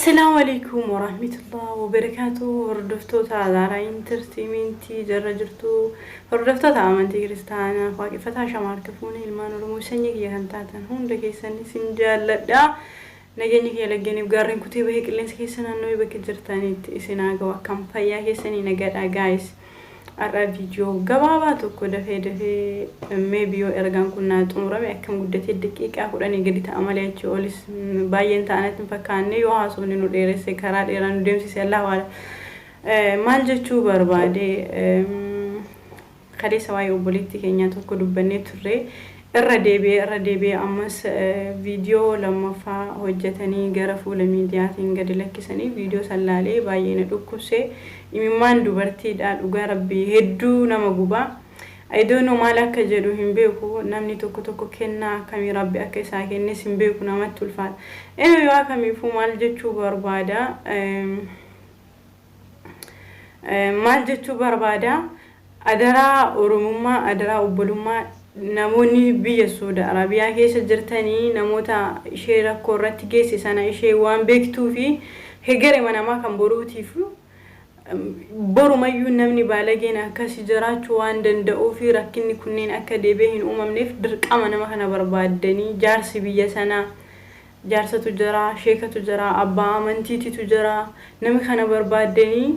Assalaamu alaikum warahmatullahi wabarakaatu. Hordoftoota Alaaraa Intartiimentii jarra jirtu, hordoftoota amantii kiristaanaa waaqeffataa, shamaarka fuune, ilmaan Oromoo sanyii kiyya kan taatan hunda keessan isin jaalladha. Nageenya kiyya laggeeniif gaarreen kutee bahee qilleensa keessa naannoo bakka jirtanitti isin haa ga'u. Akkam, fayyaa keessanii, nagaadha? Guys, har'a viidiyoo gabaabaa tokko dafee dafee, maybe yoo ergaan kun naa xumurame akkam guddatee daqiiqaa 10 gadi ta'a malee achi olis baay'een ta'anatti hin fakkaanne. Yoo haasofni nu dheeresse, karaa dheeraa nu deemsise, Allah waala. Maal jechuu barbaade? Kaleessa waa'ee obboleettii keenyaa tokko dubbannee turre. Irra deebi'ee ammas viidiyoo lammaffaa hojjetanii gara fuula miidiyaatiin gadi lakkisanii, viidiyoo san laalee baay'ee na dhukkubse. Imimmaan dubartiidha, dhugaa rabbii hedduu nama gubaa. I don't know, maal akka jedhu hin beeku. Namni tokko tokko kennaa akkamii rabbi akka isaa kennes hin beeku, namatti ulfaata. Anyway, waa kamiifuu maal jechuu barbaada? Maal jechuu barbaada? Adaraa Oromummaa, adaraa obbolummaa, namoonni biyya Suuda Arabiyaa keessa jirtanii namoota ishee rakkoo irratti geesse sana ishee waan beektuu fi hegerema namaa kan boruutiif, borumayyuu namni baalageen akkasii jiraachuu waan danda'uu fi rakkinni kunneen akka deebi'ee hin uumamneef, dirqama nama kana barbaaddanii, jaarsi biyya sanaa, jaarsatu jira, sheekatu jira, abbaa amantiititu jira, nama kana barbaaddanii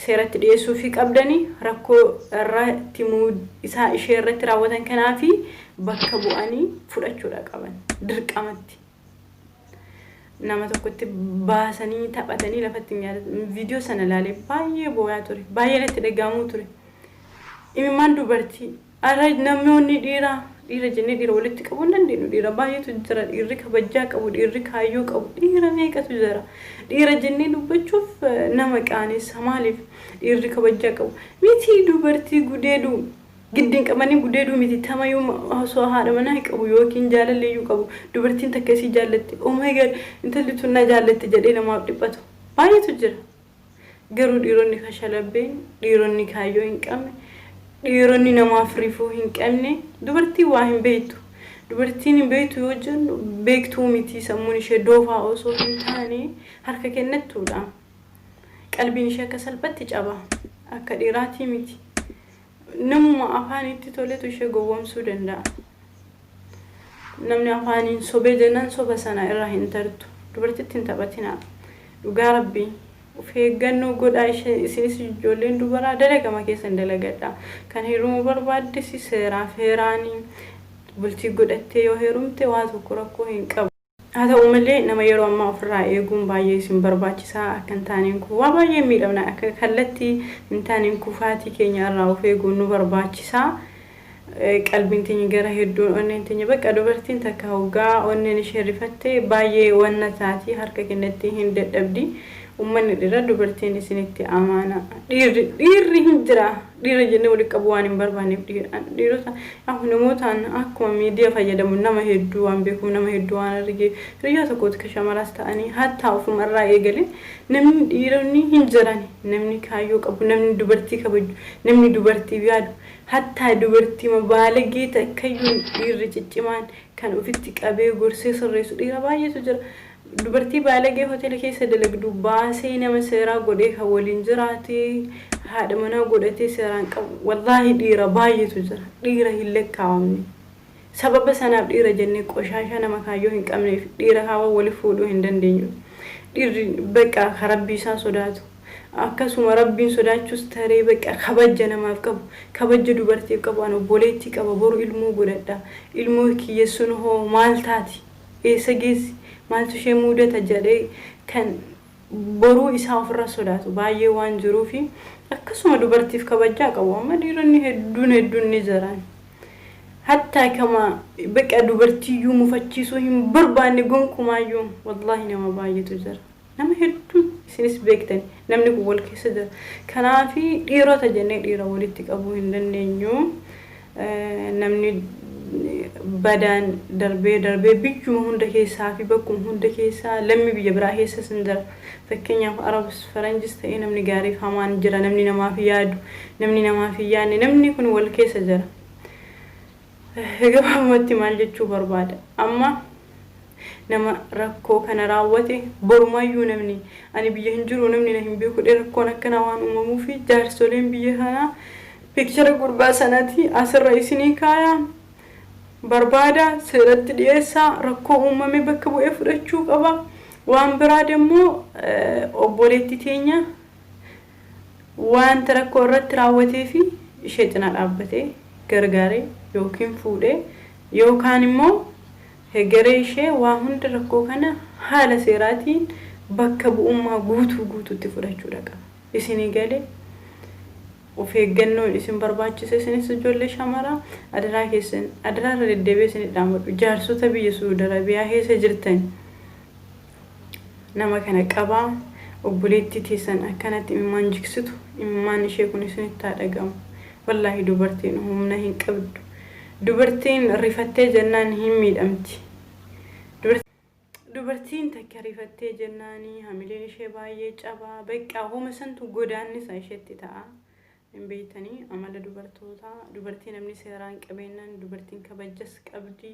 seeratti dhiyeessuu fi qabdanii, rakkoo irratti isaa ishee irratti raawwatan kanaafi bakka bu'anii fudhachuudha qaban dirqamatti. Nama tokkotti baasanii taphatanii lafatti hin yaadatu. Viidiyoo sana ilaalee baay'ee booyaa ture. Baay'ee natti dhaga'amuu ture. Imimmaan dubartii. Ara, namoonni dhiiraa, dhiira jennee dhiira walitti qabuu hin dandeenyu. Dhiira baay'eetu jira. Dhiirri kabajaa qabu, dhiirri kaayyoo qabu, dhiira meeqatu jira. Dhiira jennee dubbachuuf nama qaanessa. Maaliif? Dhiirri kabajaa qabu miti dubartii gudeeduu giddiin qabanii gudeeduu miti. Tamayyuu osoo haadha manaa qabu yookiin jaalalleeyyuu qabu, dubartiin takka isii jaallatte, "Oh my God, intalli tun na jaallatte" jedhee namaaf dhiphatu baay'eetu jira. Garuu dhiironni kashalabbeen, dhiironni kaayyoo hin qabne, dhiironni namaaf rifuu hin qabne, dubartiin waa hin beektu. Dubartiin hin beektu yoo jennu, beektuu miti, sammuun ishee doofaa osoo hin taane harka kennattuudha. Qalbiin ishee akka salphatti caba. Akka dhiiraatii miti. Namuma afaan itti toletu ishee gowwoomsuu danda'a. Namni afaaniin sobee jennaan soba sana irraa hin tartu. Dubartitti hin taphatinaa. Dhugaa rabbii. Of eeggannoo godhaa. Isinis ijoolleen dubaraa dalagama keessan dalagadha. Kan heerumuu barbaaddesi seeraaf heeraanii bultii godhattee yoo heerumte waa tokko rakkoo hin qabu. Haa ta'u malee, nama yeroo ammaa ofirraa eeguun baay'ee isin barbaachisaa. Akka hin taaneen kun waa baay'ee miidhamna. Akka kallattii hin taaneen kufaatii keenya irraa of eeguun nu barbaachisaa. Qalbiin teenya gara hedduun, onneen teenya, bakka dubartiin takka hoggaa onneen ishee rifatte baay'ee wanna taati, harka kennatti hin dadhabdi. Uummanni dhiira dubartiin isinitti amaana. Dhiirri hin jira. Dhiira jennee walitti qabuu waan hin barbaanneef, dhiirota namootaan akkuma miidiyaa fayyadamu nama hedduu waan beekuuf, nama hedduu waan argeef, hiriyaa tokkooti ka shamaraas ta'anii, hattaa ofumarraa eegale, namni dhiironni hin jiran, namni kaayyoo qabu, namni dubartii kabaju, namni dubartiif yaadu, hattaa dubartii baalagee takkayyuu dhiirri ciccimaan kan ofitti qabee gorsee sirreessu dhiira baay'eetu jira. Dubartii baalagee hoteela keessa dalagdu baasee nama seeraa godhee kan waliin jiraate, haadha manaa godhatee seeraan qabu, wallaahi dhiira baay'eetu jira. Dhiira hin lakkaawamne. Sababa sanaaf dhiira jennee qoshaashaa nama kaayyoo hin qabneef dhiira kaawwan wali fuudhuu hin dandeenyu. Dhiirri bakka ka rabbii isaa sodaatu, akkasuma rabbiin sodaachuus taree, bakka kabaja namaaf qabu, kabaja dubartiif qabu, "An obboleettii qaba, boru ilmoo godhadha, ilmoo kiyya sun hoo maal taati, eessa geessi, maaltu ishee mudata?" jedhee kan boruu isaa ofirra sodaatu baay'ee waan jiruufi, akkasuma dubartiif kabajaa qabu amma dhiironni hedduun hedduun ni jiran. Hattaa kama bakka dubartiyyuu mufachiisuu hin barbaanne gonkumaayyuu, wallaahi nama baay'eetu jira. Nama hedduu isinis beektan, namni kun wal keessa jira. Kanaafi dhiirota jennee dhiira walitti qabuu hin dandeenyu. Namni badaan darbee darbee biyyuma hunda keessaa fi bakkuma hunda keessaa, lammii biyya biraa keessas hin jira. Fakkeenyaaf Arabs, Faranjis ta'ee, namni gaariif hamaan jira, namni namaaf yaadu, namni namaaf hin yaadne, namni kun wal keessa jira. Gabaabumatti maal jechuu barbaada? Amma Nama rakkoo kana raawwate borumayyuu namni ani biyya hin jiru, namni na hin beeku, rakkoon akkanaa waan uumamuu fi jaarsoleen biyya kanaa picture gurbaa sanatti asirra isinii kaayaa, barbaada, seeratti dhiyeessaa, rakkoo uumame bakka bu'ee fudhachuu qaba. Waan biraa immoo obboleettii teenya wanta rakkoo irratti raawwatee fi ishee cinaa dhaabbatee gargaaree yookiin fuudhee yookaan immoo hegeree ishee waa hunda rakkoo kana haala seeraatiin bakka bu'ummaa guutuu guutuutti fudhachuudha qaba. Isinii galee? Of eeggannoon isin barbaachisa. Isinis ijoollee shamaraa, adaraa keessan, adaraa irra deddeebi'ee isin dhaamadhu, jaarsota biyya Suudi Arabiyaa keessa jirtan, nama kana qabaa. Obboleettii teessan akkanatti imimmaan jiksitu, imimmaan ishee kun isinitti haa dhagamu. Wallaahi, dubartiin humna hin qabdu. Dubartiin rifattee jennaan hin miidhamti. Dubartiin takka rifattee jennaanii hamileen ishee baay'ee cabaa, beqqaa homa santu godaannisa isheetti ta'a. Hin beektanii amala dubartootaa? Dubartii namni seeraan qabeenyaan, dubartiin kabajas qabdi.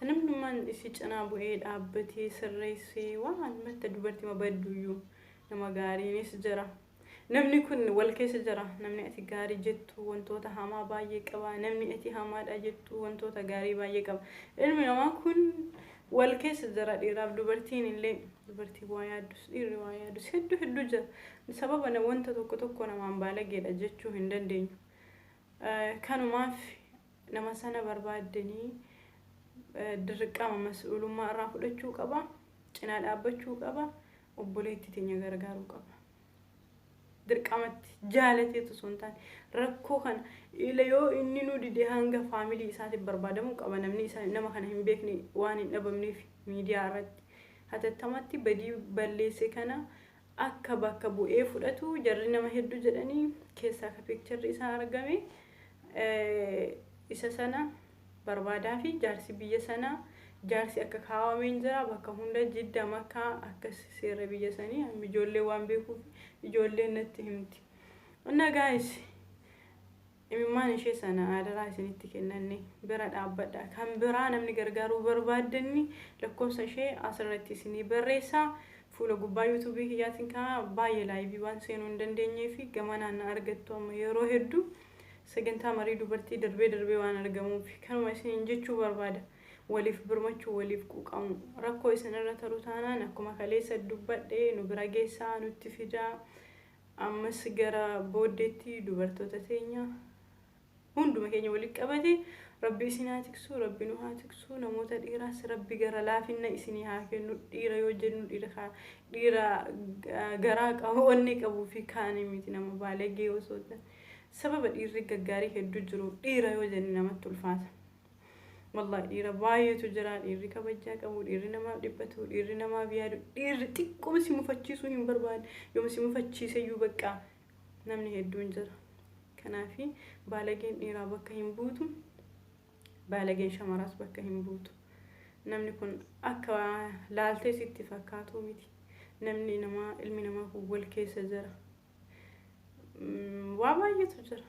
Namnummaan isii cinaa bu'ee dhaabbatee sirreessee waan matta dubartii badduyyuu nama gaariinis jira. Namni kun wal keessa jira. Namni ati gaarii jettu wantoota hamaa baay'ee qaba. Namni ati hamaadha jettu wantoota gaarii baay'ee qaba. Ilmi namaa kun wal keessa jira. Dhiiraaf dubartiin illee, dubartiin waa yaaddus, dhiirri waa yaaddus, hedduu hedduu jira. Sababa wanta tokko tokko namaan baalageedha jechuu hin dandeenyu. Kanumaaf nama sana barbaaddanii dirqama mas'uulummaa irraa fudhachuu qaba. Cinaa dhaabbachuu qaba. Obboleettii teenya gargaaruu qaba. Dirqamatti jaalateetu osoo hin taane, rakkoo kana ila yoo inni nu dide hanga family isaatiif barbaadamuu qaba. Namni isa nama kana hin beekne waan hin dhabamneef, miidiyaa irratti hatattamatti badii balleesse kana akka bakka bu'ee fudhatu jarri nama hedduu jedhanii keessaa ka pictureri isaa argame isa sana barbaadaa fi jaarsi biyya sanaa, jaarsi akka kaawwameen jira bakka hunda, Jidda, Makkaa, akkas seera biyya sanii amma ijoollee waan beekuuf ijoolleen natti himti. Inna guys, imimmaan ishee sana adaraa isinitti kennanne, bira dhaabbadha. Kan biraa namni gargaaruu barbaaddanni lakkoofsa ishee asirratti isinii barreessaa. Fuula gubbaa YouTubeii kiyyaatiin kaa baay'ee liveii waan seenuu hin dandeenyee fi gama naannaa argattu. Amma yeroo hedduu sagantaa marii dubartii darbee darbee waan argamuuf kanuma isiniin jechuu barbaada. Waliif birmachuu, waliif quuqamu. Rakkoo isinirra taru taanaan, akkuma kaleessa dubbadhe, nu bira geessaa, nutti fidaa. Ammas gara booddeetti dubartoota teenya hunduma keenya walitti qabate Rabbi isin haa tiksu, Rabbi nu haa tiksu. Namoota dhiiraas Rabbi gara laafinna isinii haa kennu. Dhiira yoo jennu dhiira dhiira garaa qabu, onnee qabuu fi kaanii miti, nama baalagee osoo sababa dhiirri gaggaarii hedduu jiru, dhiira yoo jenne namatti ulfaata. Wallahi, dhiira baay'eetu jira. Dhiirri kabajaa qabu, dhiirri namaaf dhiphatu, dhiirri namaaf yaadu, dhiirri xiqqooma si mufachiisuu hin barbaanne, yooma si mufachiise iyyuu bakka namni hedduun jira. Kanaafi baalageen dhiiraa bakka hin buutu, baalageen shamaraas bakka hin buutu. Namni kun akka laaltee sitti fakkaatu miti. Namni namaa, ilmi namaa kun wal keessa jira. Waa baay'eetu jira.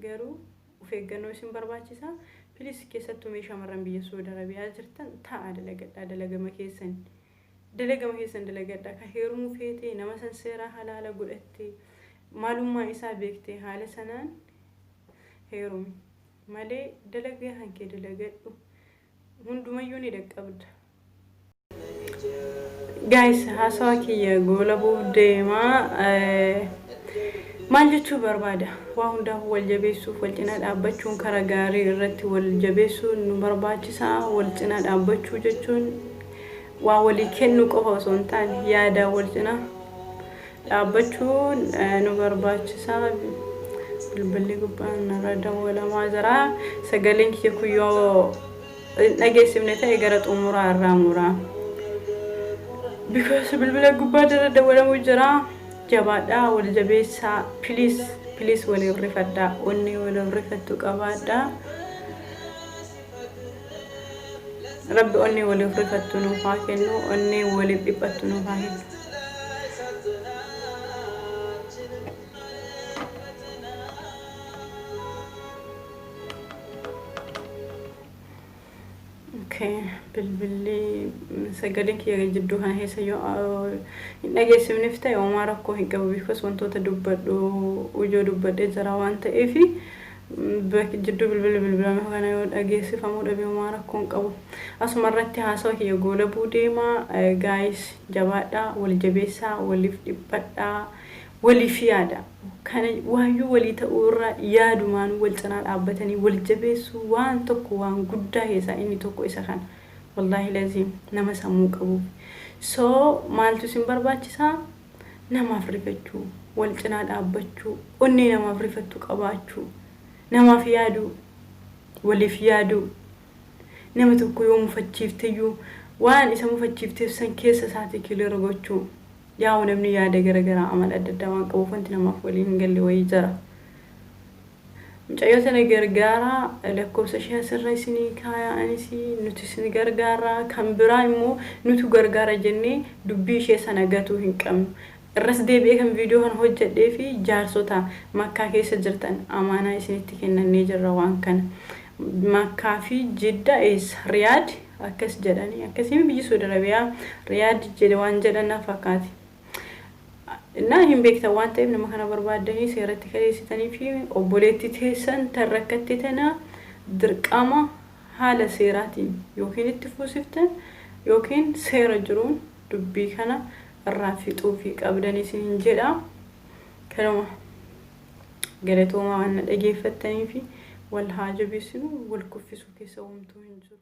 Garuu of eeggannoo isin barbaachisa. Please, keessattuu mee shamarran biyya Saudi Arabiyaa jirtan, ta'a dalagadhaa, dalagama keessan. Dalagama keessan dalagadhaa. Kan heerumuu feetee nama san seeraa halaala godhattee, maalummaa isaa beektee, haala sanaan heerumi. Malee dalagaa hankee dalagadhu. Hundumayyuu ni dhaqqabda. Guys, haasawa kiyya goolabuuf deemaa. Maal jechuu barbaada? Waa hundaafuu wal jabeessuuf wal cinaa dhaabbachuun, karaa gaarii irratti wal jabeessuun nu barbaachisa. Wal cinaa dhaabbachuu jechuun waa walii kennuu qofa osoo hin taane, yaadaan wal cinaa dhaabbachuun nu barbaachisa. Bilbilli gubbaan narra dawwalamaa jira. Sagaleen kiyya kun yoo hin dhageessifne ta'e gara xumuraa irraa muraa. Because bilbila gubbaa irra dawwalamuu jira. Jabaadhaa, wal jabeessaa. Please, please, waliin rifadhaa. Onnee waliin rifattu qabaadhaa. Rabbi onnee waliif rifattu nuuf haa kennu. Onnee waliif dhiphattu nuuf haa kennu. Okay. Okay, bilbilli sagaleen kiyya jidduu kana keessa yoo hin dhageessifneef ta'e homaa rakkoo hin qabu, because wantoota dubbadhu ijoo dubbadhee jira waan ta'eef, jidduu bilbilli bilbilame kana yoo dhageessifamuu dhabe homaa rakkoo hin qabu. Asuma irratti haasawa kiyya goolabuu deema. Guys, jabaadhaa, wal jabeessaa, waliif dhiphadhaa, waliif yaada. Kana waayyuu walii ta'uu irra yaadumaan wal cinaa dhaabbatanii wal jabeessuu waan tokko waan guddaa keessaa inni tokko isa kana. Wallaahi laziim, nama sammuu qabuuf. So maaltu isin barbaachisaa? Namaaf rifachuu, wal cinaa dhaabbachuu, onnee namaaf rifattu qabaachuu, namaaf yaaduu, waliif yaaduu. Nama tokko yoo mufachiifteyyuu waan isa mufachiifteef san keessa isaatii clear gochuu. Yaa'u namni yaada garaagaraa, amala adda addaa waan qabuuf wanti namaaf waliin hin galle wayii jira. Mucayyoo sana gargaaraa, lakkoofsa ishee asirra isinii kaayaa, anis nuti isin gargaaraa. Kan biraa immoo nutu gargaara jennee dubbii ishee sana gatuu hin qabnu. Irras deebi'ee kan viidiyoo kana hojjedhee fi jaarsota Makkaa keessa jirtan amaanaa isinitti kennannee jirra waan kana. Makkaa fi Jidda, eessa, Riyaad akkas jedhanii, akkasii biyyi Saudi Arabiyaa Riyaad jedhe waan jedhan na fakkaati. Innaa hin beektan waan ta'eef, nama kana barbaaddanii seeratti kaleessitanii fi obboleettii teessan tan rakkatte tana dirqama haala seeraatiin yookiin itti fuusiftan yookiin seera jiruun dubbii kana irraa fixuu fi qabdan isin jedha. Kanuma, galatoomaa waan na dhageeffattanii fi wal haa jabeessinu, wal kuffisuu keessa homtuu hin jiru.